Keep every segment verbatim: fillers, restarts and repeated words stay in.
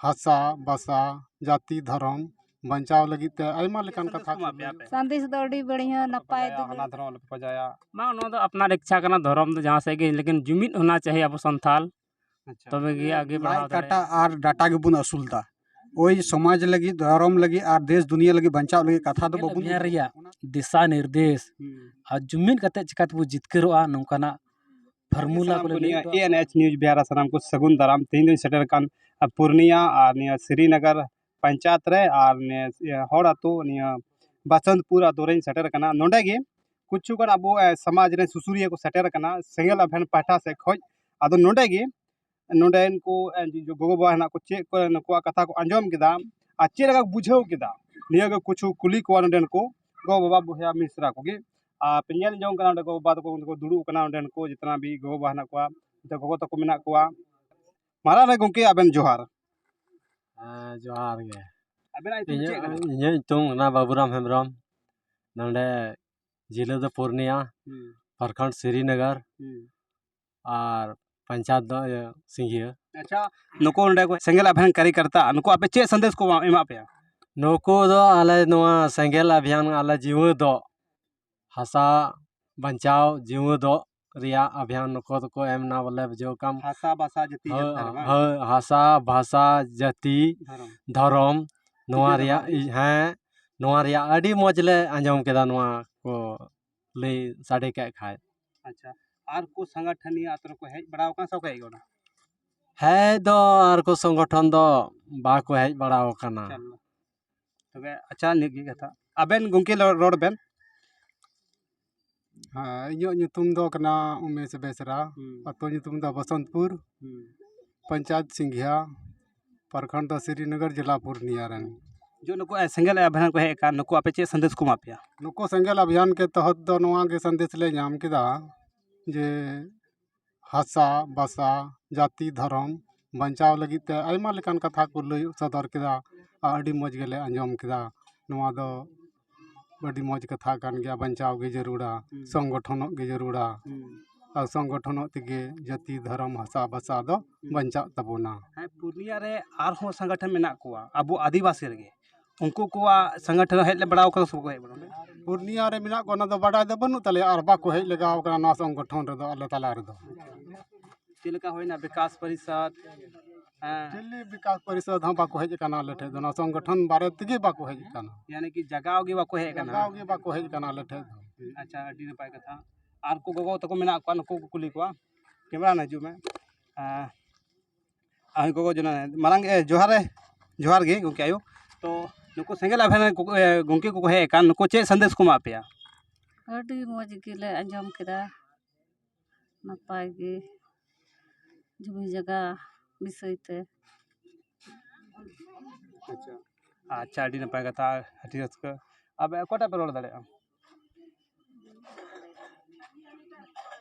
ᱦᱟᱥᱟ, ᱵᱷᱟᱥᱟ, ᱡᱟᱹᱛᱤ, ᱫᱷᱚᱨᱚᱢ ᱵᱟᱧᱪᱟᱣ ᱞᱟᱹᱜᱤᱫ ᱛᱮ ᱟᱭᱢᱟ ᱞᱮᱠᱟᱱ ᱠᱟᱛᱷᱟ ᱠᱚ ᱞᱟᱹᱭ᱾ ᱥᱟᱸᱫᱮᱥ ᱫᱚ ᱟᱹᱰᱤ ᱵᱟᱹᱲᱤᱡ, ᱱᱟᱯᱟᱭ ᱫᱚ ᱦᱟᱱᱟ ᱫᱷᱚᱨᱚᱢ ᱟᱞᱚᱯᱮ ᱯᱟᱸᱡᱟᱭᱟ᱾ ᱵᱟᱝ, ᱱᱚᱣᱟ ᱫᱚ ᱟᱯᱱᱟᱨ ᱤᱪᱪᱷᱟ ᱠᱟᱱᱟ, ᱫᱷᱚᱨᱚᱢ ᱫᱚ ᱡᱟᱦᱟᱸ ᱥᱮᱫ ᱜᱮ, ᱞᱮᱠᱤᱱ ᱡᱩᱢᱤᱫ ᱦᱚᱱᱟ ᱪᱟᱦᱤᱭᱮ ᱟᱵᱚ ᱥᱟᱱᱛᱟᱞ᱾ ᱟᱪᱪᱷᱟ᱾ ᱛᱚᱵᱮ ᱜᱮ ᱟᱜᱮ ᱞᱟᱡ ᱵᱟᱲᱦᱟᱣ ᱠᱟᱴᱟ ᱫᱟᱲᱮᱭᱟᱜᱼᱟ᱾ ᱟᱨ ᱰᱟᱴᱟ ᱜᱮᱵᱚᱱ ᱟᱹᱥᱩᱞ ᱫᱟ᱾ ᱳᱭ ᱥᱚᱢᱟᱡᱽ ᱞᱟᱹᱜᱤᱫ, ᱫᱷᱚᱨᱚᱢ ᱞᱟᱹᱜᱤᱫ ᱟᱨ ᱫᱮᱥ ᱫᱩᱱᱤᱭᱟᱹ ᱞᱟᱹᱜᱤᱫ ᱵᱟᱧᱪᱟᱣ ᱞᱟᱹᱜᱤᱫ ᱠᱟᱛᱷᱟ ᱫᱚ ᱥᱮᱸᱜᱮᱞ ᱵᱟᱵᱚᱱ ᱟᱵᱷᱤᱭᱟᱱ ᱨᱮᱭᱟᱜ ᱫᱤᱥᱟ ᱱᱤᱨᱫᱮᱥ ᱦᱩᱸ᱾ ᱟᱨ ᱡᱩᱢᱤᱫ ᱠᱟᱛᱮ ᱪᱤᱠᱟ ᱛᱮᱵᱚ ᱡᱤᱛᱠᱟᱹᱨᱚᱜᱼᱟ, ᱱᱚᱝᱠᱟᱱᱟᱜ ᱯᱷᱚᱨᱢᱩᱞᱟ ᱥᱟᱱᱟᱢ ᱠᱚᱞᱮ ᱠᱚ ᱞᱟᱹᱭ ᱱᱤᱭᱟᱹ ᱦᱚᱴᱚ ᱮ ᱮᱱ ᱮᱭᱤᱪ ᱱᱤᱭᱩᱡᱽ ᱵᱤᱦᱟᱨ ᱥᱟᱱᱟᱢ ᱠᱚ ᱥᱟᱹᱜᱩᱱ ᱫᱟᱨᱟᱢ᱾ ᱛᱮᱦᱮᱧ ᱫᱚᱧ ᱥᱮᱴᱮᱨ ᱟᱠᱟᱱ, ᱟ, ᱯᱩᱨᱱᱤᱭᱟ ᱟᱨ ᱱᱤᱭᱟᱹ ᱥᱨᱤᱱᱚᱜᱚᱨ ᱯᱚᱧᱪᱟᱭᱮᱛ ᱨᱮ ᱟᱨ ᱱᱤᱭᱟᱹ, ᱤᱭᱟᱹ, ᱦᱚᱲ ᱟᱹᱛᱩ, ᱱᱤᱭᱟᱹ ᱵᱟᱥᱚᱱᱛᱯᱩᱨ ᱟᱹᱛᱩ ᱨᱮᱧ ᱥᱮᱴᱮᱨ ᱟᱠᱟᱱᱟ᱾ ᱱᱚᱰᱮ ᱜᱮ ᱠᱤᱪᱷᱩ ᱜᱟᱱ ᱟᱵᱚ, ᱮ, ᱥᱚᱢᱟᱡᱽ ᱨᱮᱱ ᱥᱩᱥᱩᱨᱤᱭᱟᱹ ᱠᱚ ᱥᱮᱴᱮᱨ ᱟᱠᱟᱱᱟ ᱥᱮᱸᱜᱮᱞ ᱟᱵᱷᱤᱭᱟᱱ ᱯᱟᱦᱴᱟ ᱥᱮᱫ ᱠᱷᱚᱡ᱾ ᱟᱫᱚ ᱱᱚᱰᱮ ᱜᱮ ᱱᱚᱰᱮᱱ ᱠᱚ, ᱮ, ᱜᱚᱜᱚ ᱵᱟᱵᱟ ᱦᱮᱱᱟᱜ ᱠᱚ, ᱪᱮᱫ ᱠᱚ ᱱᱩᱠᱩᱣᱟᱜ ᱠᱟᱛᱷᱟ ᱠᱚ ᱟᱸᱡᱚᱢ ᱠᱮᱫᱟ ᱟᱨ ᱪᱮᱫ ᱞᱮᱠᱟ ᱠᱚ ᱵᱩᱡᱷᱟᱹᱣ ᱠᱮᱫᱟ, ᱱᱤᱭᱟᱹ ᱜᱮ ᱠᱤᱪᱷᱩ ᱠᱩᱞᱤ ᱠᱚᱣᱟ ᱱᱚᱰᱮᱱ ᱠᱚ ᱜᱚᱜᱚ ᱵᱟᱵᱟ, ᱵᱚᱭᱦᱟ ᱢᱤᱥᱨᱟ ᱠᱚᱜᱮ᱾ ᱟᱨ ᱯᱮ ᱧᱮᱞ ᱡᱚᱝ ᱠᱟᱱᱟ ᱚᱸᱰᱮ ᱜᱚᱜᱚ ᱵᱟᱵᱟ ᱛᱟᱠᱚ ᱩᱱᱠᱩ ᱠᱚ ᱫᱩᱲᱩᱵ ᱠᱟᱱᱟ, ᱚᱸᱰᱮᱱ ᱠᱚ ᱡᱮᱛᱱᱟ ᱵᱤ ᱜᱚᱜᱚ ᱵᱟᱵᱟ ᱦᱮᱱᱟᱜ ᱠᱚᱣᱟ, ᱡᱚᱛᱚ ᱜᱚᱜᱚ ᱛᱟᱠᱚ ᱢᱮᱱᱟᱜ ᱠᱚᱣᱟ᱾ ᱢᱟᱨᱟᱝ ᱨᱮ ᱜᱚᱢᱠᱮ ᱟᱵᱮᱱ ᱡᱚᱦᱟᱨ᱾ ᱦᱮᱸ, ᱡᱚᱦᱟᱨ ᱜᱮ᱾ ᱟᱵᱮᱱᱟᱜ ᱧᱩᱛᱩᱢ ᱪᱮᱫ ᱤᱧᱟᱹᱜ, ᱠᱟᱱᱟ? ᱤᱧᱟᱹᱜ ᱧᱩᱛᱩᱢ ᱠᱟᱱᱟ ᱵᱟᱵᱩᱨᱟᱢ ᱦᱮᱢᱵᱨᱚᱢ᱾ ᱱᱚᱰᱮ ᱡᱮᱞᱟᱹ ᱫᱚ ᱯᱩᱨᱱᱤᱭᱟ, ᱦᱩᱸ᱾ ᱯᱨᱚᱠᱷᱚᱸᱰ ᱥᱨᱤᱱᱚᱜᱚᱨ᱾ ᱦᱩᱸ᱾ ᱟᱨ ᱯᱚᱧᱪᱟᱭᱮᱛ ᱫᱚ ᱤᱭᱟᱹ ᱥᱤᱝᱜᱷᱤᱭᱟᱹ᱾ ᱟᱪᱪᱷᱟ, ᱱᱩᱠᱩ ᱱᱚᱰᱮ ᱠᱚ ᱥᱮᱸᱜᱮᱞ ᱟᱵᱷᱤᱭᱟᱱ ᱠᱟᱨᱤᱠᱟᱨᱛᱟ, ᱱᱩᱠᱩ ᱟᱯᱮ ᱪᱮᱫ ᱥᱟᱸᱫᱮᱥ ᱠᱚ ᱮᱢᱟᱜ ᱯᱮᱭᱟ? ᱱᱩᱠᱩ ᱫᱚ ᱟᱞᱮ ᱱᱚᱣᱟ ᱥᱮᱸᱜᱮᱞ ᱟᱵᱷᱤᱭᱟᱱ ᱟᱞᱮ ᱡᱤᱣᱟᱹ ᱫᱚ ᱦᱟᱥᱟ ᱵᱟᱧᱪᱟᱣ ᱡᱤᱣᱟᱹ ᱫᱚ ᱨᱮᱭᱟᱜ ᱟᱵᱷᱤᱭᱟᱱ ᱱᱩᱠᱩ ᱫᱚᱠᱚ ᱮᱢ ᱮᱱᱟ ᱵᱚᱞᱮ, ᱵᱩᱡᱷᱟᱹᱣ ᱠᱟᱢ᱾ ᱦᱟᱥᱟ, ᱵᱷᱟᱥᱟ, ᱡᱟᱹᱛᱤ, ᱦᱳᱭ, ᱡᱟᱹᱛ ᱫᱷᱚᱨᱚᱢ, ᱵᱟᱝ? ᱦᱳᱭ, ᱦᱟᱥᱟ, ᱵᱷᱟᱥᱟ, ᱡᱟᱹᱛᱤ, ᱫᱷᱚᱨᱚᱢ᱾ ᱫᱷᱚᱨᱚᱢ, ᱱᱚᱣᱟ ᱡᱩᱫᱟᱹ ᱫᱚ ᱨᱮᱭᱟᱜ ᱵᱟᱝ? ᱤ-, ᱦᱮᱸ, ᱱᱚᱣᱟ ᱨᱮᱭᱟᱜ ᱟᱹᱰᱤ ᱢᱚᱡᱽ ᱞᱮ ᱟᱸᱡᱚᱢ ᱠᱮᱫᱟ ᱱᱚᱣᱟ ᱠᱚ ᱞᱟᱹᱭ ᱥᱟᱰᱮ ᱠᱮᱫ ᱠᱷᱟᱡ᱾ ᱟᱪᱪᱷᱟ, ᱟᱨ ᱠᱚ ᱥᱚᱝᱜᱚᱴᱷᱚᱱᱤᱭᱟᱹ ᱟᱛᱳ ᱨᱮᱠᱚ ᱦᱮᱡ ᱵᱟᱲᱟ ᱟᱠᱟᱱᱟ ᱥᱮ ᱵᱟᱠᱚ ᱦᱮᱡ ᱟᱠᱟᱱᱟ? ᱦᱮᱡ ᱫᱚ ᱟᱨ ᱠᱚ ᱥᱚᱝᱜᱚᱴᱷᱚᱱ ᱫᱚ ᱵᱟᱠᱚ ᱦᱮᱡ ᱵᱟᱲᱟ ᱟᱠᱟᱱᱟ᱾ ᱪᱚᱞᱚ᱾ ᱛᱚᱵᱮ ᱟᱪᱪᱷᱟ, ᱱᱤᱭᱟᱹ ᱜᱮ ᱠᱟᱛᱷᱟ᱾ ᱟᱵᱮᱱ ᱜᱚᱢᱠᱮ ᱞᱚ-, ᱨᱚᱲ ᱵᱮᱱ᱾ ᱦᱮᱸ, ᱤᱧᱟᱹᱜ ᱧᱩᱛᱩᱢ ᱫᱚ ᱠᱟᱱᱟ ᱩᱢᱮᱥ ᱵᱮᱥᱨᱟ᱾ ᱦᱩᱸ᱾ ᱟᱹᱛᱩ ᱧᱩᱛᱩᱢ ᱫᱚ ᱵᱚᱥᱚᱱᱛᱯᱩᱨ, ᱦᱩᱸ᱾ ᱯᱚᱧᱪᱟᱭᱮᱛ ᱥᱤᱝᱜᱷᱤᱭᱟ, ᱯᱨᱚᱠᱷᱚᱸᱰ ᱫᱚ ᱥᱨᱤᱱᱚᱜᱚᱨ, ᱡᱮᱞᱟ ᱯᱩᱨᱱᱤᱭᱟ ᱨᱮᱱ᱾ ᱡᱚ ᱱᱩᱠᱩ, ᱮ, ᱥᱮᱸᱜᱮᱞ ᱟᱵᱷᱤᱭᱟᱱ ᱠᱚ ᱦᱮᱡ ᱟᱠᱟᱱ, ᱱᱩᱠᱩ ᱟᱯᱮ ᱪᱮᱫ ᱥᱟᱸᱫᱮᱥ ᱠᱚ ᱮᱢᱟ ᱯᱮᱭᱟ? ᱱᱩᱠᱩ ᱥᱮᱸᱜᱮᱞ ᱟᱵᱷᱤᱭᱟᱱ ᱠᱮ ᱛᱚᱦᱚᱛ ᱫᱚ ᱱᱚᱣᱟ ᱜᱮ ᱥᱟᱸᱫᱮᱥ ᱞᱮ ᱧᱟᱢ ᱠᱮᱫᱟ ᱡᱮ ᱦᱟᱥᱟ, ᱵᱷᱟᱥᱟ, ᱡᱟᱹᱛᱤ, ᱫᱷᱚᱨᱚᱢ ᱵᱟᱧᱪᱟᱣ ᱞᱟᱹᱜᱤᱫ ᱛᱮ ᱟᱭᱢᱟ ᱞᱮᱠᱟᱱ ᱠᱟᱛᱷᱟ ᱠᱚ ᱞᱟᱹᱭ ᱥᱚᱫᱚᱨ ᱠᱮᱫᱟ ᱟᱨ ᱟᱹᱰᱤ ᱢᱚᱡᱽ ᱜᱮᱞᱮ ᱟᱸᱡᱚᱢ ᱠᱮᱫᱟ᱾ ᱱᱚᱣᱟ ᱫᱚ ᱟᱹᱰᱤ ᱢᱚᱡᱽ ᱠᱟᱛᱷᱟ ᱠᱟᱱ ᱜᱮᱭᱟ, ᱵᱟᱧᱪᱟᱣ ᱜᱮ ᱡᱟᱹᱨᱩᱲᱟ, ᱦᱩᱸ᱾ ᱥᱚᱝᱜᱚᱴᱷᱚᱱᱚᱜ ᱜᱮ ᱡᱟᱹᱨᱩᱲᱟ᱾ ᱦᱩᱸ᱾ ᱟᱨ ᱥᱚᱝᱜᱚᱴᱷᱚᱱᱚᱜ ᱛᱮᱜᱮ ᱡᱟᱹᱛᱤ, ᱫᱷᱚᱨᱚᱢ, ᱵᱷᱟᱥᱟ, ᱵᱷᱟᱥᱟ ᱫᱚ ᱵᱟᱧᱪᱟᱜ ᱛᱟᱵᱚᱱᱟ᱾ ᱦᱮᱸ, ᱯᱩᱨᱱᱤᱭᱟ ᱨᱮ ᱟᱨᱦᱚᱸ ᱥᱚᱝᱜᱚᱴᱷᱚᱱ ᱢᱮᱱᱟᱜ ᱠᱚᱣᱟ ᱟᱵᱚ ᱟᱹᱫᱤᱵᱟᱹᱥᱤ ᱨᱮᱜᱮ, ᱩᱱᱠᱩ ᱠᱚᱣᱟᱜ ᱥᱚᱝᱜᱚᱴᱷᱚᱱ ᱦᱮᱡ ᱞᱮ ᱵᱟᱲᱟᱣ ᱠᱟᱱᱟ ᱥᱮ ᱵᱟᱠᱚ ᱦᱮᱡ ᱵᱟᱲᱟᱣ ᱠᱟᱱᱟ? ᱯᱩᱨᱱᱤᱭᱟ ᱨᱮ ᱢᱮᱱᱟᱜ ᱠᱚᱣᱟ, ᱚᱱᱟ ᱫᱚ ᱵᱟᱰᱟᱭ ᱫᱚ ᱵᱟᱹᱱᱩᱜ ᱛᱟᱞᱮᱭᱟ, ᱟᱨ ᱵᱟᱠᱚ ᱦᱮᱡ ᱞᱮᱜᱟᱣ ᱠᱟᱱᱟ ᱱᱚᱣᱟ ᱥᱚᱝᱜᱚᱴᱷᱚᱱ ᱨᱮᱫᱚ, ᱟᱞᱮ ᱛᱟᱞᱟ ᱨᱮᱫᱚ᱾ ᱪᱮᱫ ᱞᱮᱠᱟ ᱦᱩᱭᱱᱟ ᱵᱤᱠᱟᱥ ᱯᱚᱨᱤᱥᱚᱫ? ᱦᱮᱸ᱾ ᱪᱤᱞᱤ ᱵᱤᱠᱟᱥ ᱯᱚᱨᱤᱥᱚᱫ ᱦᱚᱸ ᱵᱟᱠᱚ ᱦᱮᱡ ᱟᱠᱟᱱᱟ ᱟᱞᱮ ᱴᱷᱮᱡ ᱫᱚ, ᱱᱚᱣᱟ ᱥᱚᱝᱜᱚᱴᱷᱚᱱ ᱵᱟᱨᱮ ᱛᱮᱜᱮ ᱵᱟᱠᱚ ᱦᱮᱡ ᱟᱠᱟᱱᱟ᱾ ᱭᱟᱱᱤ ᱠᱤ ᱡᱟᱜᱟᱣ ᱜᱮ ᱵᱟᱠᱚ ᱦᱮᱡ ᱟᱠᱟᱱᱟ? ᱡᱟᱜᱟᱣ ᱜᱮ ᱵᱟᱠᱚ ᱦᱮᱡ ᱟᱠᱟᱱᱟ ᱟᱞᱮ ᱴᱷᱮᱡ ᱫᱚ᱾ ᱟᱪᱪᱷᱟ, ᱟᱹᱰᱤ ᱱᱟᱯᱟᱭ ᱠᱟᱛᱷᱟ᱾ ᱟᱨ ᱠᱚ ᱜᱚᱜᱚ ᱛᱟᱠᱚ ᱢᱮᱱᱟᱜ ᱠᱚᱣᱟ, ᱱᱩᱠᱩ ᱠᱚ ᱠᱩᱞᱤ ᱠᱚᱣᱟ᱾ ᱠᱮᱢᱮᱨᱟ ᱨᱮ ᱦᱤᱡᱩᱜ ᱢᱮ᱾ ᱟᱨ ᱟᱨ ᱜᱚᱜᱚ ᱡᱚᱱᱟ ᱢᱟᱨᱟᱝ, ᱮ, ᱡᱚᱦᱟᱨ ᱨᱮ, ᱡᱚᱦᱟᱨ ᱜᱮ ᱜᱚᱢᱠᱮ ᱟᱭᱳ᱾ ᱛᱚ ᱱᱩᱠᱩ ᱥᱮᱸᱜᱮᱞ ᱟᱵᱷᱮᱱ ᱨᱮᱱ ᱠᱚ, ᱮ, ᱜᱚᱢᱠᱮ ᱠᱚᱠᱚ ᱦᱮᱡ ᱟᱠᱟᱱ, ᱱᱩᱠᱩ ᱪᱮᱫ ᱥᱟᱸᱫᱮᱥ ᱠᱚ ᱮᱢᱟ ᱯᱮᱭᱟ? ᱟᱹᱰᱤ ᱢᱚᱡᱽ ᱜᱮᱞᱮ ᱟᱸᱡᱚᱢ ᱠᱮᱫᱟ, ᱱᱟᱯᱟᱭ ᱜᱮ ᱡᱩᱢᱤ ᱡᱟᱭᱜᱟ ᱵᱤᱥᱚᱭ ᱛᱮ᱾ ᱟᱪᱪᱷᱟ, ᱟᱪᱪᱷᱟ, ᱟᱹᱰᱤ ᱱᱟᱯᱟᱭ ᱠᱟᱛᱷᱟ, ᱟᱹᱰᱤ ᱨᱟᱹᱥᱠᱟᱹ᱾ ᱟᱯᱮ ᱚᱠᱟᱴᱟᱜ ᱯᱮ ᱨᱚᱲ ᱫᱟᱲᱮᱭᱟᱜᱼᱟ?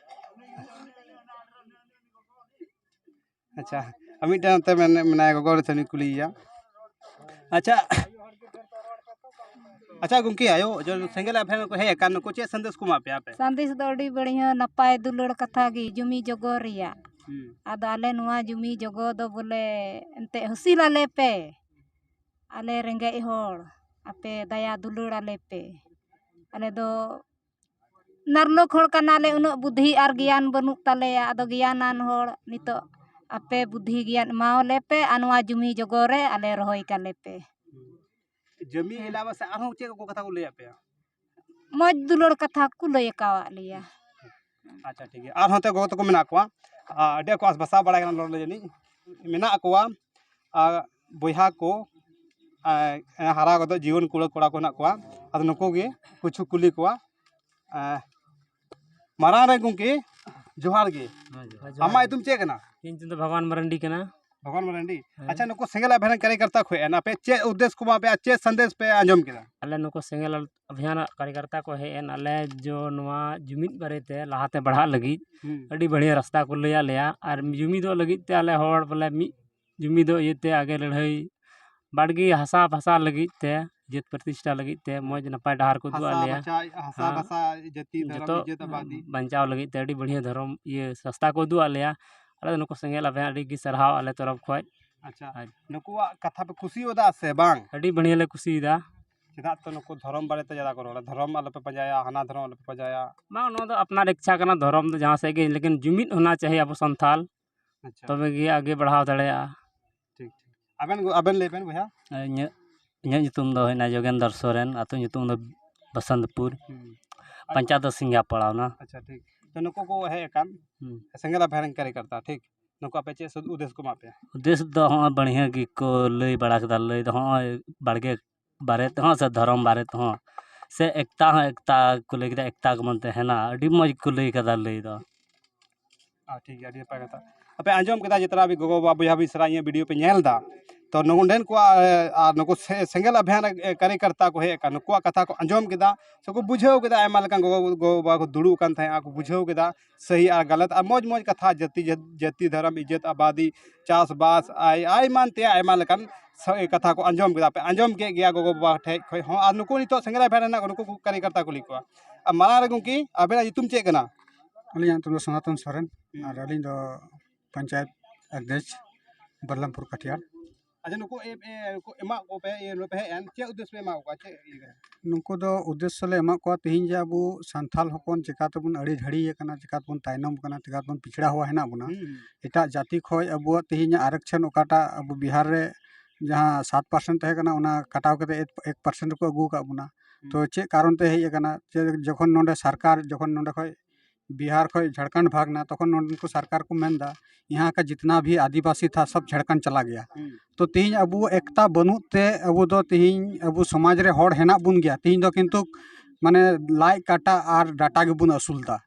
ᱟᱪᱪᱷᱟ, ᱟᱨ ᱢᱤᱫᱴᱟᱝ ᱱᱚᱛᱮ ᱢᱮᱱ-, ᱢᱮᱱᱟᱭᱟ ᱜᱚᱜᱚ, ᱩᱱᱤ ᱴᱷᱮᱱᱤᱧ ᱠᱩᱞᱤᱭᱮᱭᱟ᱾ ᱟᱪᱪᱷᱟ, ᱟᱪᱪᱷᱟ ᱜᱚᱢᱠᱮ, ᱟᱭᱳ, ᱡᱚ-, ᱥᱮᱸᱜᱮᱞ ᱟᱵᱷᱮᱱ ᱠᱚ ᱦᱮᱡ ᱟᱠᱟᱱ, ᱱᱩᱠᱩ ᱪᱮᱫ ᱥᱟᱸᱫᱮᱥ ᱠᱚ ᱮᱢᱟ ᱯᱮᱭᱟ ᱟᱯᱮ? ᱥᱟᱸᱫᱮᱥ ᱫᱚ ᱟᱹᱰᱤ ᱵᱟᱹᱲᱤᱡ ᱦᱚᱸ ᱱᱟᱯᱟᱭ ᱫᱩᱞᱟᱹᱲ ᱠᱟᱛᱷᱟ ᱜᱮ, ᱡᱩᱢᱤ ᱡᱚᱜᱚ ᱨᱮᱭᱟᱜ᱾ ᱦᱩᱸ᱾ ᱟᱫᱚ ᱟᱞᱮ ᱱᱚᱣᱟ ᱡᱩᱢᱤ ᱡᱚᱜᱚ ᱫᱚ ᱵᱚᱞᱮ ᱮᱱᱛᱮᱫ ᱦᱩᱥᱤᱞ ᱟᱞᱮ ᱯᱮ, ᱟᱞᱮ ᱨᱮᱸᱜᱮᱡ ᱦᱚᱲ, ᱟᱯᱮ ᱫᱟᱭᱟ ᱫᱩᱞᱟᱹᱲ ᱟᱞᱮ ᱯᱮ᱾ ᱟᱞᱮ ᱫᱚ ᱱᱟᱨᱞᱳᱠ ᱦᱚᱲ ᱠᱟᱱᱟᱞᱮ, ᱩᱱᱟᱹᱜ ᱵᱩᱫᱽᱫᱷᱤ ᱟᱨ ᱜᱮᱭᱟᱱ ᱵᱟᱹᱱᱩᱜ ᱛᱟᱞᱮᱭᱟ᱾ ᱟᱫᱚ ᱜᱮᱭᱟᱱᱟᱱ ᱦᱚᱲ ᱱᱤᱛᱚᱜ ᱟᱯᱮ ᱵᱩᱫᱽᱫᱷᱤ ᱜᱮᱭᱟᱱ ᱮᱢᱟᱣᱟᱞᱮ ᱯᱮ ᱟᱨ ᱱᱚᱣᱟ ᱡᱩᱢᱤ ᱡᱚᱜᱚ ᱨᱮ ᱟᱞᱮ ᱨᱚᱦᱚᱭ ᱠᱟᱞᱮ ᱯᱮ᱾ ᱡᱚᱢᱤ ᱦᱮᱸ᱾ ᱮᱞᱟᱣᱟ ᱥᱮ ᱟᱨᱦᱚᱸ ᱪᱮᱫ ᱠᱚ ᱠᱟᱛᱷᱟ ᱠᱚ ᱞᱟᱹᱭᱟᱫ ᱯᱮᱭᱟ? ᱢᱚᱡᱽ ᱫᱩᱞᱟᱹᱲ ᱠᱟᱛᱷᱟ ᱠᱚ ᱞᱟᱹᱭ ᱟᱠᱟᱣᱟᱫ ᱞᱮᱭᱟ᱾ ᱟᱪᱪᱷᱟ, ᱴᱷᱤᱠ ᱜᱮᱭᱟ᱾ ᱟᱨᱦᱚᱸ ᱱᱚᱛᱮ ᱜᱚᱜᱚ ᱛᱟᱠᱚ ᱢᱮᱱᱟᱜ ᱠᱚᱣᱟ, ᱟᱨ ᱟᱹᱰᱤ ᱟᱸᱴ ᱠᱚ ᱟᱥ ᱵᱷᱟᱥᱟ ᱵᱟᱲᱟᱭ ᱠᱟᱱᱟ ᱨᱚᱲ ᱞᱟᱹᱜᱤᱫ ᱡᱟᱹᱱᱤᱡ᱾ ᱢᱮᱱᱟᱜ ᱠᱚᱣᱟ, ᱟᱨ ᱵᱚᱭᱦᱟ ᱠᱚ, ᱟᱨ ᱦᱟᱨᱟ ᱜᱚᱫᱚᱜ ᱡᱩᱣᱟᱹᱱ ᱠᱩᱲᱟᱹ ᱠᱚᱲᱟ ᱠᱚ ᱦᱮᱱᱟᱜ ᱠᱚᱣᱟ᱾ ᱟᱫᱚ ᱱᱩᱠᱩ ᱜᱮ ᱠᱤᱪᱷᱩ ᱠᱩᱞᱤ ᱠᱚᱣᱟ᱾ ᱟᱨ ᱢᱟᱨᱟᱝ ᱨᱮ ᱜᱚᱢᱠᱮ, ᱡᱚᱦᱟᱨ ᱜᱮ᱾ ᱦᱮᱸ, ᱡᱚᱦᱟᱨ᱾ ᱟᱢᱟᱜ ᱧᱩᱛᱩᱢ ᱪᱮᱫ ᱠᱟᱱᱟ? ᱤᱧ ᱧᱩᱛᱩᱢ ᱫᱚ ᱵᱷᱟᱜᱽᱣᱟᱱ ᱢᱟᱨᱟᱱᱰᱤ ᱠᱟᱱᱟ᱾ ᱵᱷᱟᱜᱽᱣᱟᱱ ᱢᱟᱨᱟᱱᱰᱤ᱾ ᱦᱮᱸ᱾ ᱟᱪᱪᱷᱟ, ᱱᱩᱠᱩ ᱥᱮᱸᱜᱮᱞ ᱟᱵᱷᱮᱱ ᱨᱮᱱ ᱠᱟᱨᱭᱚᱠᱚᱨᱛᱟ ᱠᱚ ᱦᱮᱡ ᱮᱱᱟ, ᱟᱯᱮ ᱪᱮᱫ ᱩᱫᱽᱫᱮᱥ ᱠᱚ ᱮᱢᱟ ᱯᱮᱭᱟ, ᱪᱮᱫ ᱥᱟᱸᱫᱮᱥ ᱯᱮ ᱟᱸᱡᱚᱢ ᱠᱮᱫᱟ? ᱟᱞᱮ ᱱᱩᱠᱩ ᱥᱮᱸᱜᱮᱞ ᱟᱵᱷᱤᱭᱟᱱ ᱠᱟᱨᱭᱚᱠᱚᱨᱛᱟ ᱠᱚ ᱦᱮᱡ ᱮᱱ, ᱟᱞᱮ ᱡᱚ ᱱᱚᱣᱟ ᱡᱩᱢᱤᱫ ᱵᱟᱨᱮᱛᱮ ᱞᱟᱦᱟᱛᱮ ᱵᱟᱲᱦᱟᱜ ᱞᱟᱹᱜᱤᱫ ᱦᱩᱸ᱾ ᱟᱹᱰᱤ ᱵᱟᱹᱲᱤᱡ ᱨᱟᱥᱛᱟ ᱠᱚ ᱞᱟᱹᱭᱟᱫ ᱞᱮᱭᱟ, ᱟᱨ ᱡᱩᱢᱤᱫᱚᱜ ᱞᱟᱹᱜᱤᱫ ᱛᱮ ᱟᱞᱮ ᱦᱚᱲ ᱵᱚᱞᱮ ᱢᱤᱫ ᱡᱩᱢᱤᱫᱚᱜ ᱤᱭᱟᱹᱛᱮ ᱟᱜᱮ ᱞᱟᱹᱲᱦᱟᱹᱭ ᱵᱟᱲᱜᱮ ᱦᱟᱥᱟ ᱯᱷᱟᱥᱟ ᱞᱟᱹᱜᱤᱫ ᱛᱮ ᱡᱟᱹᱛ ᱯᱨᱚᱛᱤᱥᱴᱷᱟ ᱞᱟᱹᱜᱤᱫ ᱛᱮ ᱢᱚᱡᱽ ᱱᱟᱯᱟᱭ ᱰᱟᱦᱟᱨ ᱠᱚ ᱩᱫᱩᱜ ᱟᱫ ᱦᱟᱥᱟ ᱞᱮᱭᱟ᱾ ᱵᱟᱪᱷᱟ, ᱦᱟᱥᱟ ᱦᱮᱸ᱾ ᱵᱷᱟᱥᱟ, ᱡᱟᱹᱛᱤ, ᱫᱷᱚᱨᱚᱢ, ᱡᱚᱛᱚ ᱤᱡᱡᱚᱛ, ᱟᱵᱟᱫᱤ᱾ ᱵᱟᱧᱪᱟᱣ ᱞᱟᱹᱜᱤᱫ ᱛᱮ ᱟᱹᱰᱤ ᱵᱟᱹᱲᱦᱤᱭᱟᱹ ᱫᱷᱚᱨᱚᱢ ᱤᱭᱟᱹ ᱥᱟᱥᱛᱟ ᱠᱚ ᱩᱫᱩᱜ ᱟᱫ ᱞᱮᱭᱟ᱾ ᱟᱞᱮ ᱫᱚ ᱱᱩᱠᱩ ᱥᱮᱸᱜᱮᱞ ᱟᱵᱷᱮᱱ ᱟᱹᱰᱤ ᱜᱮ ᱥᱟᱨᱦᱟᱣ ᱟᱞᱮ ᱛᱚᱨᱚᱯ ᱠᱷᱚᱡ᱾ ᱟᱪᱪᱷᱟ, ᱟᱨ ᱱᱩᱠᱩᱣᱟᱜ ᱠᱟᱛᱷᱟ ᱯᱮ ᱠᱩᱥᱤᱭᱟᱫᱟ ᱥᱮ ᱵᱟᱝ? ᱟᱹᱰᱤ ᱵᱟᱹᱲᱦᱤᱭᱟᱹ ᱞᱮ ᱠᱩᱥᱤᱭᱟᱫᱟ᱾ ᱪᱮᱫᱟᱜ ᱛᱚ ᱱᱩᱠᱩ ᱫᱷᱚᱨᱚᱢ ᱵᱟᱨᱮᱛᱮ ᱡᱟᱫᱟ ᱠᱚ ᱨᱚᱲᱟ, ᱫᱷᱚᱨᱚᱢ ᱟᱞᱚᱯᱮ ᱯᱟᱸᱡᱟᱭᱟ, ᱦᱟᱱᱟ ᱫᱷᱚᱨᱚᱢ ᱟᱞᱚᱯᱮ ᱯᱟᱸᱡᱟᱭᱟ᱾ ᱵᱟᱝ, ᱱᱚᱣᱟ ᱫᱚ ᱟᱯᱱᱟᱨ ᱤᱪᱪᱷᱟ ᱠᱟᱱᱟ, ᱫᱷᱚᱨᱚᱢ ᱫᱚ ᱡᱟᱦᱟᱸ ᱥᱮᱫ ᱜᱮ, ᱞᱮᱠᱤᱱ ᱡᱩᱢᱤᱫ ᱦᱳᱱᱟ ᱪᱟᱦᱤᱭᱮ ᱟᱵᱚ ᱥᱟᱱᱛᱷᱟᱞ, ᱟᱪᱪᱷᱟ᱾ ᱛᱚᱵᱮ ᱜᱮ ᱟᱜᱮ ᱵᱟᱲᱦᱟᱣ ᱫᱟᱲᱮᱭᱟᱜᱼᱟ᱾ ᱴᱷᱤᱠ, ᱴᱷᱤᱠ᱾ ᱟᱵᱮᱱ, ᱟᱵᱮᱱ ᱞᱟᱹᱭ ᱵᱮᱱ ᱵᱚᱭᱦᱟ᱾ ᱤᱧᱟᱹᱜ, ᱤᱧᱟᱹᱜ ᱧᱩᱛᱩᱢ ᱫᱚ ᱦᱩᱭᱱᱟ ᱡᱳᱜᱮᱱᱫᱚᱨ ᱥᱚᱨᱮᱱ, ᱟᱹᱛᱩ ᱧᱩᱛᱩᱢ ᱫᱚ ᱵᱟᱥᱚᱱᱛᱯᱩᱨ, ᱦᱩᱸ᱾ ᱯᱚᱧᱪᱟᱭᱮᱛ ᱫᱚ ᱥᱤᱝᱜᱟᱯᱟᱲᱟ ᱚᱱᱟ᱾ ᱟᱪᱪᱷᱟ, ᱴᱷᱤᱠ᱾ ᱛᱚ ᱱᱩᱠᱩ ᱠᱚ ᱦᱮᱡ ᱟᱠᱟᱱ ᱦᱩᱸ᱾ ᱥᱮᱸᱜᱮᱞ ᱟᱵᱷᱮᱱ ᱨᱮᱱ ᱠᱟᱨᱭᱚᱠᱚᱨᱛᱟ, ᱴᱷᱤᱠ? ᱱᱩᱠᱩ ᱟᱯᱮ ᱪᱮᱫ ᱥᱩᱫ ᱩᱫᱮᱥ ᱠᱚ ᱮᱢᱟᱜ ᱯᱮᱭᱟ? ᱩᱫᱮᱥ ᱫᱚ ᱦᱚᱸᱜᱼᱚᱭ ᱵᱟᱹᱲᱦᱤᱭᱟᱹ ᱜᱮᱠᱚ ᱞᱟᱹᱭ ᱵᱟᱲᱟ ᱠᱮᱫᱟ, ᱞᱟᱹᱭ ᱫᱚ ᱦᱚᱸᱜᱼᱚᱭ ᱵᱟᱲᱜᱮ ᱵᱟᱨᱮ ᱛᱮᱦᱚᱸ ᱥᱮ ᱫᱷᱚᱨᱚᱢ ᱵᱟᱨᱮ ᱛᱮᱦᱚᱸ ᱥᱮ ᱮᱠᱛᱟ ᱦᱚᱸ ᱮᱠᱛᱟ ᱠᱚ ᱞᱟᱹᱭ ᱠᱮᱫᱟ, ᱮᱠᱛᱟ ᱜᱮᱵᱚᱱ ᱛᱟᱦᱮᱱᱟ, ᱟᱹᱰᱤ ᱢᱚᱡᱽ ᱠᱚ ᱞᱟᱹᱭ ᱠᱟᱫᱟ ᱞᱟᱹᱭ ᱫᱚ᱾ ᱟᱨ ᱴᱷᱤᱠ ᱜᱮᱭᱟ, ᱟᱹᱰᱤ ᱱᱟᱯᱟᱭ ᱠᱟᱛᱷᱟ᱾ ᱟᱯᱮ ᱟᱸᱡᱚᱢ ᱠᱮᱫᱟ ᱡᱮ ᱛᱟᱨᱟ ᱟᱵᱚ ᱜᱚᱜᱚ ᱵᱟᱵᱟ ᱵᱚᱭᱦᱟ ᱢᱤᱥᱨᱟ ᱤᱧᱟᱹᱜ ᱵᱷᱤᱰᱤᱭᱳ ᱯᱮ ᱧᱮᱞ ᱮᱫᱟ, ᱛᱚ ᱱᱚᱰᱮᱱ ᱠᱚᱣᱟᱜ, ᱮ, ᱟᱨ ᱱᱩᱠᱩ ᱥᱮ-, ᱥᱮᱸᱜᱮᱞ ᱟᱵᱷᱤᱭᱟᱱ, ᱮ, ᱠᱟᱨᱭᱚᱠᱚᱨᱛᱟ ᱠᱚ ᱦᱮᱡ ᱟᱠᱟᱱ, ᱱᱩᱠᱩᱣᱟᱜ ᱠᱟᱛᱷᱟ ᱠᱚ ᱟᱸᱡᱚᱢ ᱠᱮᱫᱟ, ᱥᱮ ᱠᱚ ᱵᱩᱡᱷᱟᱹᱣ ᱠᱮᱫᱟ, ᱟᱭᱢᱟ ᱞᱮᱠᱟᱱ ᱜᱚᱜᱚ, ᱜᱚᱜᱚ ᱵᱟᱵᱟ ᱠᱚ ᱫᱩᱲᱩᱵ ᱟᱠᱟᱱ ᱛᱟᱦᱮᱸᱫ ᱟᱨ ᱠᱚ ᱵᱩᱡᱷᱟᱹᱣ ᱠᱮᱫᱟ ᱥᱟᱹᱦᱤ ᱟᱨ ᱜᱟᱞᱟᱛ, ᱟᱨ ᱢᱚᱡᱽ ᱢᱚᱡᱽ ᱠᱟᱛᱷᱟ, ᱡᱟᱹᱛᱤ, ᱡᱟᱹ-, ᱡᱟᱹᱛᱤ, ᱫᱷᱚᱨᱚᱢ, ᱤᱡᱽᱡᱚᱛ, ᱟᱵᱟᱫᱤ, ᱪᱟᱥᱵᱟᱥ, ᱟᱭ, ᱟᱭᱢᱟᱱ ᱛᱮᱭᱟᱜ ᱟᱭᱢᱟ ᱞᱮᱠᱟᱱ ᱥᱟ-, ᱠᱟᱛᱷᱟ ᱠᱚ ᱟᱸᱡᱚᱢ ᱠᱮᱫᱟ ᱯᱮ, ᱟᱸᱡᱚᱢ ᱠᱮᱫ ᱜᱮᱭᱟ ᱜᱚᱜᱚ ᱵᱟᱵᱟ ᱴᱷᱮᱡ ᱠᱷᱚᱡ ᱦᱚᱸ, ᱟᱨ ᱱᱩᱠᱩ ᱱᱤᱛᱚᱜ ᱥᱮᱸᱜᱮᱞ ᱟᱵᱷᱤᱭᱟᱱ ᱨᱮ ᱦᱮᱱᱟᱜ ᱠᱚ, ᱱᱩᱠᱩ ᱠᱚ ᱠᱟᱨᱭᱚᱠᱚᱨᱛᱟ ᱠᱩᱞᱤ ᱠᱚᱣᱟ᱾ ᱟᱨ ᱢᱟᱲᱟᱝ ᱨᱮ ᱜᱚᱢᱠᱮ, ᱟᱵᱮᱱᱟᱜ ᱧᱩᱛᱩᱢ ᱪᱮᱫ ᱠᱟᱱᱟ? ᱟᱹᱞᱤᱧᱟᱜ ᱧᱩᱛᱩᱢ ᱫᱚ ᱥᱚᱱᱟᱛᱚᱱ ᱥᱚᱨᱮᱱ, ᱦᱩᱸ᱾ ᱟᱨ ᱟᱹᱞᱤᱧ ᱫᱚ ᱯᱚᱧᱪᱟᱭᱮᱛ ᱚᱫᱷᱭᱚᱠᱥ, ᱵᱟᱞᱞᱟᱢᱯᱩᱨ ᱠᱟᱴᱷᱤᱭᱟᱲ᱾ ᱟᱪᱪᱷᱟ, ᱱᱩᱠᱩ ᱮ-, ᱮ-, ᱠᱚ ᱮᱢᱟᱜ ᱠᱚ ᱯᱮ, ᱤᱭᱟᱹ, ᱱᱚᱰᱮ ᱯᱮ ᱦᱮᱡ ᱮᱱ, ᱪᱮᱫ ᱩᱫᱽᱫᱮᱥᱥᱚ ᱯᱮ ᱮᱢᱟᱜ ᱠᱚᱣᱟ? ᱪᱮᱫ ᱤᱭᱟᱹ ᱠᱟᱱᱟ? ᱱᱩᱠᱩ ᱫᱚ ᱩᱫᱽᱫᱮᱥᱥᱚ ᱞᱮ ᱮᱢᱟᱜ ᱠᱚᱣᱟ, ᱛᱮᱦᱮᱧ ᱡᱮ ᱟᱵᱚ ᱥᱟᱱᱛᱷᱟᱞ ᱦᱚᱯᱚᱱ ᱪᱤᱠᱟᱹ ᱛᱮᱵᱚᱱ ᱟᱹᱲᱤ ᱰᱷᱟᱹᱲᱤ ᱟᱠᱟᱱᱟ, ᱪᱤᱠᱟᱹ ᱛᱮᱵᱚᱱ ᱛᱟᱭᱱᱚᱢ ᱟᱠᱟᱱᱟ, ᱪᱤᱠᱟᱹ ᱛᱮᱵᱚᱱ ᱯᱤᱪᱷᱲᱟ ᱦᱚᱣᱟ ᱦᱮᱱᱟᱜ ᱵᱚᱱᱟ᱾ ᱦᱩᱸ, ᱦᱩᱸ᱾ ᱮᱴᱟᱜ ᱡᱟᱹᱛᱤ ᱠᱷᱚᱡ ᱟᱵᱚᱣᱟᱜ ᱛᱮᱦᱮᱧ ᱟᱨᱚᱠᱪᱷᱚᱱ ᱚᱠᱟᱴᱟᱜ ᱟᱵᱚ ᱵᱤᱦᱟᱨ ᱨᱮ ᱡᱟᱦᱟᱸ ᱥᱟᱛ percent ᱛᱟᱦᱮᱸ ᱠᱟᱱᱟ, ᱚᱱᱟ ᱠᱟᱴᱟᱣ ᱠᱟᱛᱮ ᱮᱠ percent ᱨᱮᱠᱚ ᱟᱹᱜᱩ ᱟᱠᱟᱫ ᱵᱚᱱᱟ᱾ ᱦᱩᱸ᱾ ᱛᱚ ᱪᱮᱫ ᱠᱟᱨᱚᱱ ᱛᱮ ᱦᱮᱡ ᱟᱠᱟᱱᱟ? ᱡᱮ ᱡᱚᱠᱷᱚᱱ ᱱᱚᱰᱮ ᱥᱚᱨᱠᱟᱨ, ᱡᱚᱠᱷᱚᱱ ᱱᱚᱰᱮ ᱠᱷᱚᱡ ᱵᱤᱦᱟᱨ ᱠᱷᱚᱡ ᱡᱷᱟᱲᱠᱷᱚᱸᱰ ᱵᱷᱟᱜᱽ ᱱᱟ, ᱛᱚᱠᱷᱚᱱ ᱱᱚᱰᱮᱱ ᱠᱚ ᱥᱚᱨᱠᱟᱨ ᱠᱚ ᱢᱮᱱᱫᱟ, "ᱭᱟᱦᱟᱸ ᱠᱟ ᱡᱤᱛᱱᱟ ᱵᱷᱤ ᱟᱫᱤᱵᱟᱥᱤ ᱛᱷᱟ, ᱥᱚᱵ ᱡᱷᱟᱲᱠᱷᱚᱸᱰ ᱪᱟᱞᱟ ᱜᱟᱭᱟ᱾" ᱦᱩᱸ᱾ ᱛᱚ ᱛᱮᱦᱮᱧ ᱟᱵᱚ ᱮᱠᱛᱟ ᱵᱟᱹᱱᱩᱜ ᱛᱮ ᱟᱵᱚ ᱫᱚ ᱛᱮᱦᱮᱧ ᱟᱵᱚ ᱥᱚᱢᱟᱡᱽ ᱨᱮ ᱦᱚᱲ ᱦᱮᱱᱟᱜ ᱵᱚᱱ ᱜᱮᱭᱟ, ᱛᱮᱦᱮᱧ ᱫᱚ ᱠᱤᱱᱛᱩ ᱢᱟᱱᱮ ᱞᱟᱡ ᱠᱟᱴᱟ ᱟᱨ ᱰᱟᱴᱟ ᱜᱮᱵᱚᱱ ᱟᱹᱥᱩᱞ ᱫᱟ᱾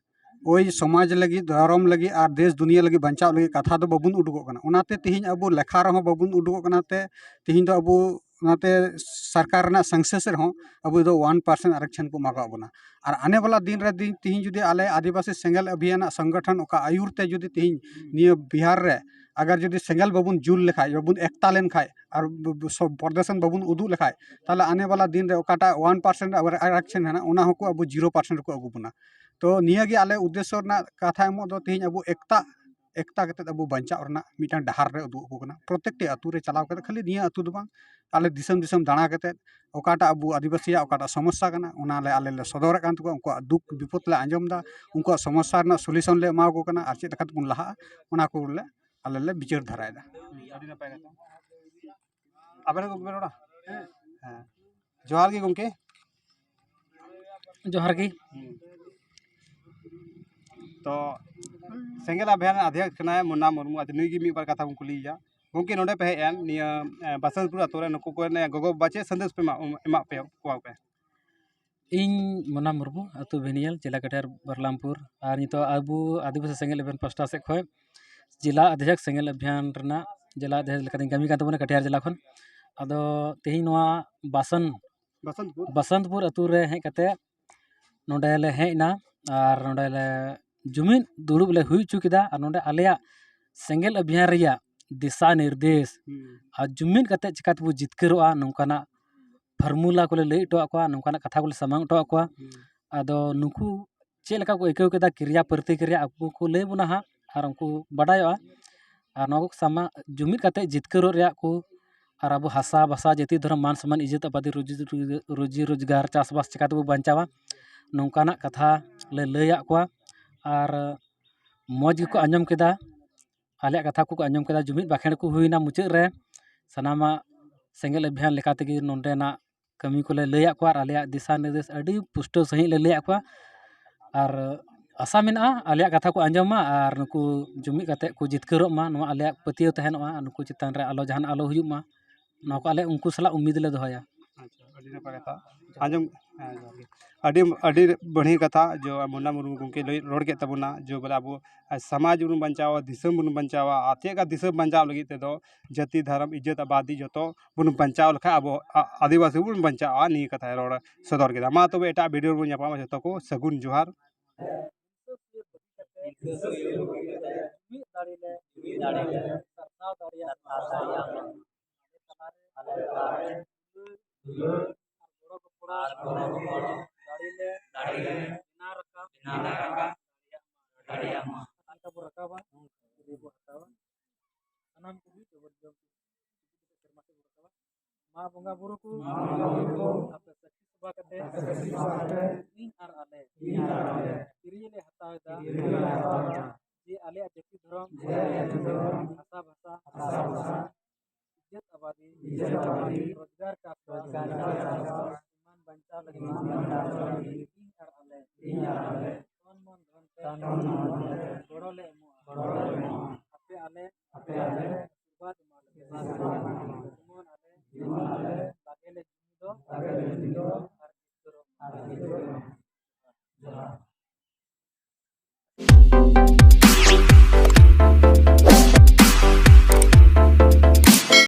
ᱳᱭ ᱥᱚᱢᱟᱡᱽ ᱞᱟᱹᱜᱤᱫ, ᱫᱷᱚᱨᱚᱢ ᱞᱟᱹᱜᱤᱫ ᱟᱨ ᱫᱮᱥ ᱫᱩᱱᱤᱭᱟᱹ ᱞᱟᱹᱜᱤᱫ ᱵᱟᱧᱪᱟᱣ ᱞᱟᱹᱜᱤᱫ ᱠᱟᱛᱷᱟ ᱫᱚ ᱵᱟᱵᱚᱱ ᱩᱰᱩᱠᱚᱜ ᱠᱟᱱᱟ᱾ ᱚᱱᱟᱛᱮ ᱛᱮᱦᱮᱧ ᱟᱵᱚ ᱞᱮᱠᱷᱟ ᱨᱮᱦᱚᱸ ᱵᱟᱵᱚᱱ ᱩᱰᱩᱠᱚᱜ ᱠᱟᱱᱟ, ᱛᱮ ᱛᱮᱦᱮᱧ ᱫᱚ ᱟᱵᱚ ᱚᱱᱟᱛᱮ ᱥᱚᱨᱠᱟᱨ ᱨᱮᱱᱟᱜ census ᱨᱮᱦᱚᱸ ᱟᱵᱚ ᱫᱚ one percent ᱟᱨᱚᱠᱪᱷᱚᱱ ᱠᱚ ᱮᱢᱟ ᱠᱟᱜ ᱵᱚᱱᱟ᱾ ᱟᱨ ᱟᱱᱮ ᱵᱟᱞᱟ ᱫᱤᱱ ᱨᱮ ᱫᱤᱱ ᱛᱮᱦᱮᱧ ᱡᱩᱫᱤ ᱟᱞᱮ ᱟᱹᱫᱤᱵᱟᱹᱥᱤ ᱥᱮᱸᱜᱮᱞ ᱟᱵᱷᱤᱭᱟᱱᱟᱜ ᱥᱚᱝᱜᱚᱴᱷᱚᱱ ᱚᱠᱟ ᱟᱹᱭᱩᱨ ᱛᱮ ᱡᱩᱫᱤ ᱛᱮᱦᱮᱧ ᱱᱤᱭᱟᱹ ᱵᱤᱦᱟᱨ ᱨᱮ ᱟᱜᱟᱨ ᱡᱩᱫᱤ ᱥᱮᱸᱜᱮᱞ ᱵᱟᱵᱚᱱ ᱡᱩᱞ ᱞᱮᱠᱷᱟᱡ, ᱵᱟᱵᱚᱱ ᱮᱠᱛᱟ ᱞᱮᱱᱠᱷᱟᱡ, ᱟᱨ ᱵᱚ-, ᱵᱚ-, ᱥᱚ-, ᱯᱨᱚᱫᱚᱨᱥᱚᱱ ᱵᱟᱵᱚᱱ ᱩᱫᱩᱜ ᱞᱮᱠᱷᱟᱡ, ᱛᱟᱦᱚᱞᱮ ᱟᱱᱮ ᱵᱟᱞᱟ ᱫᱤᱱ ᱨᱮ ᱚᱠᱟᱴᱟᱜ ᱚᱣᱟᱱ ᱯᱟᱨᱥᱮᱱᱴ ᱟᱵᱟᱨ ᱟᱨᱟᱠᱥᱚᱱ ᱦᱮᱱᱟᱜ, ᱚᱱᱟ ᱦᱚᱸᱠᱚ ᱟᱵᱚ ᱡᱤᱨᱳ ᱯᱟᱨᱥᱮᱱᱴ ᱨᱮᱠᱚ ᱟᱹᱜᱩ ᱵᱚᱱᱟ᱾ ᱛᱚ ᱱᱤᱭᱟᱹ ᱜᱮ ᱟᱞᱮ ᱩᱫᱽᱫᱮᱥᱥᱚ ᱨᱮᱱᱟᱜ ᱠᱟᱛᱷᱟ ᱮᱢᱚᱜ ᱫᱚ, ᱛᱮᱦᱮᱧ ᱟᱵᱚ ᱮᱠᱛᱟ, ᱮᱠᱛᱟ ᱠᱟᱛᱮᱫ ᱟᱵᱚ ᱵᱟᱧᱪᱟᱜ ᱨᱮᱱᱟᱜ ᱢᱤᱫᱴᱟᱝ ᱰᱟᱦᱟᱨ ᱨᱮ ᱩᱫᱩᱜ ᱟᱠᱚ ᱠᱟᱱᱟ᱾ ᱯᱨᱚᱛᱮᱠᱴᱤ ᱟᱹᱛᱩ ᱨᱮ ᱪᱟᱞᱟᱣ ᱠᱟᱛᱮᱫ, ᱠᱷᱟᱹᱞᱤ ᱱᱤᱭᱟᱹ ᱟᱹᱛᱩ ᱫᱚ ᱵᱟᱝ, ᱟᱞᱮ ᱫᱤᱥᱚᱢ ᱫᱤᱥᱚᱢ ᱫᱟᱬᱟ ᱠᱟᱛᱮᱫ ᱚᱠᱟᱴᱟᱜ ᱟᱵᱚ ᱟᱹᱫᱤᱵᱟᱹᱥᱤᱭᱟᱜ ᱚᱠᱟᱴᱟᱜ ᱥᱚᱢᱚᱥᱥᱟ ᱠᱟᱱᱟ, ᱚᱱᱟ ᱞᱮ, ᱟᱞᱮ ᱞᱮ ᱥᱚᱫᱚᱨᱮᱫ ᱠᱟᱱ ᱛᱟᱠᱚᱣᱟ᱾ ᱩᱱᱠᱩᱣᱟᱜ ᱫᱩᱠ ᱵᱤᱯᱚᱫ ᱞᱮ ᱟᱸᱡᱚᱢ ᱮᱫᱟ, ᱩᱱᱠᱩᱣᱟᱜ ᱥᱚᱢᱚᱥᱥᱟ ᱨᱮᱱᱟᱜ ᱥᱚᱞᱤᱭᱩᱥᱚᱱ ᱞᱮ ᱮᱢᱟ ᱠᱚ ᱠᱟᱱᱟ, ᱟᱨ ᱪᱮᱫ ᱞᱮᱠᱟ ᱛᱮᱵᱚᱱ ᱞᱟᱦᱟᱜᱼᱟ, ᱚᱱᱟ ᱠᱚᱞᱮ, ᱟᱞᱮ ᱞᱮ ᱵᱤᱪᱟᱹᱨ ᱫᱷᱟᱨᱟᱭᱮᱫᱟ᱾ ᱟᱹᱰᱤ ᱱᱟᱯᱟᱭ ᱠᱟᱛᱷᱟ᱾ ᱟᱵᱮᱱ ᱦᱚᱸ ᱜᱚᱢᱠᱮ ᱨᱚᱲᱟ? ᱦᱮᱸ᱾ ᱡᱚᱦᱟᱨ ᱜᱮ ᱜᱚᱢᱠᱮ᱾ ᱡᱚᱦᱟᱨ ᱜᱮ᱾ ᱦᱩᱸ᱾ ᱛᱚ, ᱥᱮᱸᱜᱮᱞ ᱚᱵᱷᱤᱭᱟᱱ ᱨᱮᱱ ᱚᱫᱷᱭᱚᱠ ᱠᱟᱱᱟᱭ ᱢᱩᱱᱱᱟ ᱢᱩᱨᱢᱩ, ᱟᱫᱚ ᱱᱩᱭ ᱜᱮ ᱢᱤᱫ ᱵᱟᱨ ᱠᱟᱛᱷᱟ ᱵᱚᱱ ᱠᱩᱞᱤᱭᱮᱭᱟ᱾ ᱜᱚᱢᱠᱮ, ᱱᱚᱰᱮ ᱯᱮ ᱦᱮᱡ ᱮᱱ, ᱱᱤᱭᱟᱹ, ᱮ, ᱵᱟᱥᱚᱱᱛᱯᱩᱨ ᱟᱛᱳ ᱨᱮ, ᱱᱩᱠᱩ ᱠᱚ ᱨᱮᱱ ᱜᱚᱜᱚ ᱵᱟᱵᱟ ᱪᱮᱫ ᱥᱟᱸᱫᱮᱥ ᱯᱮ ᱮᱢᱟ, ᱮᱢᱟᱜ ᱯᱮ, ᱠᱚᱣᱟ ᱯᱮ? ᱤᱧ ᱢᱩᱱᱱᱟ ᱢᱩᱨᱢᱩ, ᱟᱹᱛᱩ ᱵᱷᱤᱱᱤᱭᱟᱞ, ᱡᱮᱞᱟ ᱠᱟᱴᱤᱦᱟᱨ ᱵᱟᱨᱞᱟᱢᱯᱩᱨ, ᱟᱨ ᱱᱤᱛᱚᱜ ᱟᱵᱚ ᱟᱹᱫᱤᱵᱟᱹᱥᱤ ᱥᱮᱸᱜᱮᱞ ᱚᱵᱷᱤᱭᱟᱱ ᱯᱟᱥᱴᱟ ᱥᱮᱫ ᱠᱷᱚᱱ ᱡᱮᱞᱟ ᱚᱫᱷᱭᱚᱠ ᱥᱮᱸᱜᱮᱞ ᱚᱵᱷᱤᱭᱟᱱ ᱨᱮᱱᱟᱜ ᱡᱮᱞᱟ ᱚᱫᱷᱭᱚᱠ ᱞᱮᱠᱟᱛᱤᱧ ᱠᱟᱹᱢᱤ ᱠᱟᱱ ᱛᱟᱵᱚᱱᱟ ᱠᱟᱴᱤᱦᱟᱨ ᱡᱮᱞᱟ ᱠᱷᱚᱱ᱾ ᱟᱫᱚ ᱛᱮᱦᱮᱧ ᱱᱚᱣᱟ ᱵᱟᱥᱚᱱ ᱵᱟᱥᱚᱱᱛᱯᱩᱨ? ᱵᱟᱥᱚᱱᱛᱯᱩᱨ ᱟᱹᱛᱩ ᱨᱮ ᱦᱮᱡ ᱠᱟᱛᱮ ᱱᱚᱰᱮ ᱞᱮ ᱦᱮᱡ ᱮᱱᱟ ᱟᱨ ᱱᱚᱰᱮ ᱞᱮ ᱡᱩᱢᱤᱫ ᱫᱩᱲᱩᱵ ᱞᱮ ᱦᱩᱭ ᱦᱚᱪᱚ ᱠᱮᱫᱟ᱾ ᱟᱨ ᱱᱚᱰᱮ ᱟᱞᱮᱭᱟᱜ ᱥᱮᱸᱜᱮᱞ ᱚᱵᱷᱤᱭᱟᱱ ᱨᱮᱭᱟᱜ ᱫᱤᱥᱟ ᱱᱤᱨᱫᱮᱥ ᱦᱩᱸ᱾ ᱟᱨ ᱡᱩᱢᱤᱫ ᱠᱟᱛᱮ ᱪᱤᱠᱟ ᱛᱮᱵᱚ ᱡᱤᱛᱠᱟᱹᱨᱚᱜᱼᱟ, ᱱᱚᱝᱠᱟᱱᱟᱜ ᱯᱷᱚᱨᱢᱩᱞᱟ ᱠᱚᱞᱮ ᱞᱟᱹᱭ ᱦᱚᱴᱚ ᱟᱫ ᱠᱚᱣᱟ, ᱱᱚᱝᱠᱟᱱᱟᱜ ᱠᱟᱛᱷᱟ ᱠᱚᱞᱮ ᱥᱟᱢᱟᱝ ᱦᱚᱴᱚ ᱟᱫ ᱠᱚᱣᱟ᱾ ᱦᱩᱸ᱾ ᱟᱫᱚ ᱱᱩᱠᱩ ᱪᱮᱫ ᱞᱮᱠᱟ ᱠᱚ ᱟᱹᱭᱠᱟᱹᱣ ᱠᱮᱫᱟ, ᱠᱨᱤᱭᱟ ᱯᱨᱚᱛᱤᱠᱨᱤᱭᱟ, ᱟᱠᱚ ᱠᱚ ᱞᱟᱹᱭ ᱵᱚᱱᱟ ᱦᱟᱸᱜ, ᱟᱨ ᱩᱱᱠᱩ ᱵᱟᱰᱟᱭᱚᱜᱼᱟ᱾ ᱟᱨ ᱱᱚᱣᱟ ᱠᱚ ᱥᱟᱢᱟ-, ᱡᱩᱢᱤᱫ ᱠᱟᱛᱮ ᱡᱤᱛᱠᱟᱹᱨᱚᱜ ᱨᱮᱭᱟᱜ ᱠᱚ, ᱟᱨ ᱟᱵᱚ ᱦᱟᱥᱟ, ᱵᱷᱟᱥᱟ, ᱡᱟᱹᱛᱤ, ᱫᱷᱚᱨᱚᱢ, ᱢᱟᱱ, ᱥᱚᱢᱢᱟᱱ, ᱤᱡᱽᱡᱚᱛ, ᱟᱵᱟᱫᱤ, ᱨᱩᱡᱤ, ᱨᱩᱡᱤ ᱨᱳᱡᱽᱜᱟᱨ, ᱪᱟᱥᱵᱟᱥ ᱪᱤᱠᱟ ᱛᱮᱵᱚ ᱵᱟᱧᱪᱟᱣᱟ, ᱱᱚᱝᱠᱟᱱᱟᱜ ᱠᱟᱛᱷᱟ ᱞᱮ ᱞᱟᱹᱭᱟᱫ ᱠᱚᱣᱟ᱾ ᱟᱨ ᱢᱚᱡᱽ ᱜᱮᱠᱚ ᱟᱸᱡᱚᱢ ᱠᱮᱫᱟ, ᱟᱞᱮᱭᱟᱜ ᱠᱟᱛᱷᱟ ᱠᱚᱠᱚ ᱟᱸᱡᱚᱢ ᱠᱮᱫᱟ᱾ ᱡᱩᱢᱤᱫ ᱵᱟᱠᱷᱮᱬ ᱠᱚ ᱦᱩᱭᱱᱟ ᱢᱩᱪᱟᱹᱫ ᱨᱮ᱾ ᱥᱟᱱᱟᱢᱟᱜ ᱥᱮᱸᱜᱮᱞ ᱚᱵᱷᱤᱭᱟᱱ ᱞᱮᱠᱟ ᱛᱮᱜᱮ ᱱᱚᱸᱰᱮᱱᱟᱜ ᱠᱟᱹᱢᱤ ᱠᱚᱞᱮ ᱞᱟᱹᱭᱟᱫ ᱠᱚᱣᱟ ᱟᱨ ᱟᱞᱮᱭᱟᱜ ᱫᱤᱥᱟ ᱱᱤᱨᱫᱮᱥ ᱟᱹᱰᱤ ᱯᱩᱥᱴᱟᱹᱣ ᱥᱟᱺᱦᱤᱡ ᱞᱮ ᱞᱟᱹᱭᱟᱫ ᱠᱚᱣᱟ᱾ ᱟᱨ ᱟᱥᱟ ᱢᱮᱱᱟᱜᱼᱟ, ᱟᱞᱮᱭᱟᱜ ᱠᱟᱛᱷᱟ ᱠᱚ ᱟᱸᱡᱚᱢ ᱢᱟ ᱟᱨ ᱱᱩᱠᱩ ᱡᱩᱢᱤᱫ ᱠᱟᱛᱮ ᱠᱚ ᱡᱤᱛᱠᱟᱹᱨᱚᱜ ᱢᱟ, ᱱᱚᱣᱟ ᱟᱞᱮᱭᱟᱜ ᱯᱟᱹᱛᱭᱟᱹᱣ ᱛᱟᱦᱮᱱᱚᱜᱼᱟ᱾ ᱟᱨ ᱱᱩᱠᱩ ᱪᱮᱛᱟᱱ ᱨᱮ ᱟᱞᱚ ᱡᱟᱦᱟᱱᱟᱜ ᱟᱞᱚ ᱦᱩᱭᱩᱜ ᱢᱟ, ᱱᱚᱣᱟ ᱠᱚ ᱟᱞᱮ ᱩᱱᱠᱩ ᱥᱟᱞᱟᱜ ᱩᱢᱤᱫ ᱞᱮ ᱫᱚᱦᱚᱭᱟ᱾ ᱟᱪᱪᱷᱟ, ᱟᱹᱰᱤ ᱱᱟᱯᱟᱭ ᱠᱟᱛᱷᱟ᱾ ᱟᱸᱡᱚᱢ, ᱦᱮᱸ, ᱡᱚᱦᱟᱨ ᱜᱮ᱾ ᱟᱹᱰᱤ, ᱟᱹᱰᱤ ᱵᱟᱹᱲᱦᱤ ᱠᱟᱛᱷᱟ, ᱡᱚ ᱢᱩᱱᱱᱟ ᱢᱩᱨᱢᱩ ᱜᱚᱢᱠᱮ ᱞᱟᱹᱭ, ᱨᱚᱲ ᱠᱮᱫ ᱛᱟᱵᱚᱱᱟ, ᱡᱚ ᱵᱚᱞᱮ ᱟᱵᱚ, ᱟᱨ ᱥᱚᱢᱟᱡᱽ ᱵᱚᱱ ᱵᱟᱧᱪᱟᱣᱟ, ᱫᱤᱥᱚᱢ ᱵᱚᱱ ᱵᱟᱧᱪᱟᱣᱟ᱾ ᱟᱨ ᱪᱮᱫ ᱞᱮᱠᱟ ᱫᱤᱥᱚᱢ ᱵᱟᱧᱪᱟᱣ ᱞᱟᱹᱜᱤᱫ ᱛᱮᱫᱚ ᱡᱟᱹᱛᱤ, ᱫᱷᱚᱨᱚᱢ, ᱤᱡᱽᱡᱚᱛ, ᱟᱵᱟᱫᱤ ᱡᱚᱛᱚ ᱵᱚᱱ ᱵᱟᱧᱪᱟᱣ ᱞᱮᱠᱷᱟᱡ ᱟᱵᱚ, ᱟ-, ᱟᱹᱫᱤᱵᱟᱹᱥᱤ ᱵᱚᱱ ᱵᱟᱧᱪᱟᱜᱼᱟ᱾ ᱱᱤᱭᱟᱹ ᱠᱟᱛᱷᱟᱭ ᱨᱚᱲ ᱥᱚᱫᱚᱨ ᱠᱮᱫᱟ᱾ ᱢᱟ ᱛᱚᱵᱮ ᱮᱴᱟᱜ video ᱨᱮᱵᱚᱱ ᱧᱟᱯᱟᱢᱟ᱾ ᱡᱚᱛᱚ ᱠᱚ ᱥᱟᱹᱜᱩᱱ ᱡᱚᱦᱟᱨ᱾ ᱦᱩᱭ ᱫᱟᱲᱮ ᱞᱮ ᱥᱟᱨᱥᱟᱣ ᱫᱟᱲᱮᱭᱟᱜ ᱢᱟ᱾ ᱥᱟᱨᱥᱟᱣ ᱫᱟᱲᱮᱭᱟᱜ ᱢᱟ᱾ ᱟᱞᱮ ᱛᱟᱞᱟᱨᱮ ᱟᱞᱮ ᱛᱟᱞᱟᱨᱮ ᱫᱩᱞᱟᱹᱲ ᱫᱩᱞᱟᱹᱲ ᱟᱨ ᱜᱚᱲᱚ ᱜᱚᱯᱚᱲᱚ ᱟᱨ ᱜᱚᱲᱚ ᱜᱚᱯᱚᱲᱚ ᱫᱟᱲᱮ ᱞᱮ ᱫᱟᱲᱮ ᱞᱮ ᱵᱮᱱᱟᱣ ᱨᱟᱠᱟᱵ ᱵᱮᱱᱟᱣ ᱨᱟᱠᱟᱵ ᱫᱟᱲᱮᱭᱟᱜ ᱢᱟ᱾ ᱫᱟᱲᱮᱭᱟᱜ ᱢᱟ᱾ ᱚᱱᱠᱟ ᱵᱚ ᱨᱟᱠᱟᱵᱟ, ᱡᱩᱫᱤ ᱵᱚ ᱦᱟᱛᱟᱣᱟ, ᱥᱟᱱᱟᱢ ᱠᱚᱜᱮ ᱡᱚᱵᱚᱨ ᱡᱚᱢ ᱥᱮᱨᱢᱟ ᱥᱮᱫ ᱵᱚ ᱨᱟᱠᱟᱵᱟ᱾ ᱢᱟ ᱵᱚᱸᱜᱟ ᱵᱩᱨᱩ ᱠᱚ, ᱢᱟ ᱵᱚᱸᱜᱟ ᱵᱩᱨᱩ ᱠᱚ, ᱟᱯᱮ ᱥᱟᱹᱠᱷᱤ ᱥᱚᱵᱷᱟ ᱠᱟᱛᱮ, ᱟᱯᱮ ᱥᱟᱹᱠᱷᱤ ᱥᱚᱵᱷᱟ ᱠᱟᱛᱮ, ᱤᱧ ᱟᱨ ᱟᱞᱮ, ᱤᱧ ᱟᱨ ᱟᱞᱮ, ᱠᱤᱨᱤᱧ ᱞᱮ ᱦᱟᱛᱟᱣ ᱮᱫᱟ, ᱠᱤᱨᱤᱧ ᱞᱮ ᱦᱟᱛᱟᱣ ᱮᱫᱟ, ᱡᱮ ᱟᱞᱮᱭᱟᱜ ᱡᱟᱹᱛᱤ ᱫᱷᱚᱨᱚᱢ, ᱡᱮ ᱟᱞᱮᱭᱟᱜ ᱡᱟᱹᱛᱤ ᱫᱷᱚᱨᱚᱢ, ᱵᱷᱟᱥᱟ ᱵᱷᱟᱥᱟ, ᱵᱷᱟᱥᱟ ᱵᱷᱟᱥᱟ, ᱤᱡᱽᱡᱚᱛ ᱟᱵᱟᱫᱤ, ᱤᱡᱽᱡᱚᱛ ᱟᱵᱟᱫᱤ, ᱨᱳᱡᱽᱜᱟᱨ ᱪᱟᱥᱵᱟᱥ, ᱨᱳᱡᱽᱜᱟᱨ ᱪᱟᱥᱵᱟᱥ, ᱮᱢᱟᱱ ᱵᱟᱧᱪᱟᱣ ᱞᱟᱹᱜᱤᱫ, ᱮᱢᱟᱱ ᱵᱟᱧᱪᱟᱣ ᱞᱟᱹᱜᱤᱫ, ᱤᱧ ᱟᱨ ᱟᱞᱮ, ᱤᱧ ᱟᱨ ᱟᱞᱮ, ᱛᱚᱱ ᱢᱚᱱ ᱫᱷᱚᱱ ᱛᱮ, ᱛᱚᱱ ᱢᱚᱱ ᱫᱷᱚᱱ ᱛᱮ, ᱜᱚᱲᱚ ᱞᱮ ᱮᱢᱚᱜᱼᱟ, ᱜᱚᱲᱚ ᱞᱮ ᱮᱢᱚᱜᱼᱟ, ᱟᱯᱮ ᱟᱞᱮ, ᱟᱯᱮ ᱟᱞᱮ, ᱟᱥᱤᱨᱵᱟᱫᱽ ᱮᱢᱟ ᱞᱮ ᱯᱮ, ᱟᱥᱤᱨᱵᱟᱫᱽ ᱮᱢᱟ ᱞᱮ ᱯᱮ, ᱡᱮᱢᱚᱱ ᱟᱞᱮ, ᱡᱮᱢᱚᱱ ᱟᱞᱮ, ᱞᱟᱜᱮ ᱞᱮ ᱡᱩᱢᱤᱫᱚᱜ, ᱞᱟᱜᱮ ᱞᱮ ᱡᱩᱢᱤᱫᱚᱜ, ᱟᱨ ᱡᱤᱛᱠᱟᱹᱨᱚᱜ ᱢᱟ᱾ ᱟᱨ ᱡᱤᱛᱠᱟᱹᱨᱚᱜ ᱢᱟ᱾ ᱡᱚᱦᱟᱨ᱾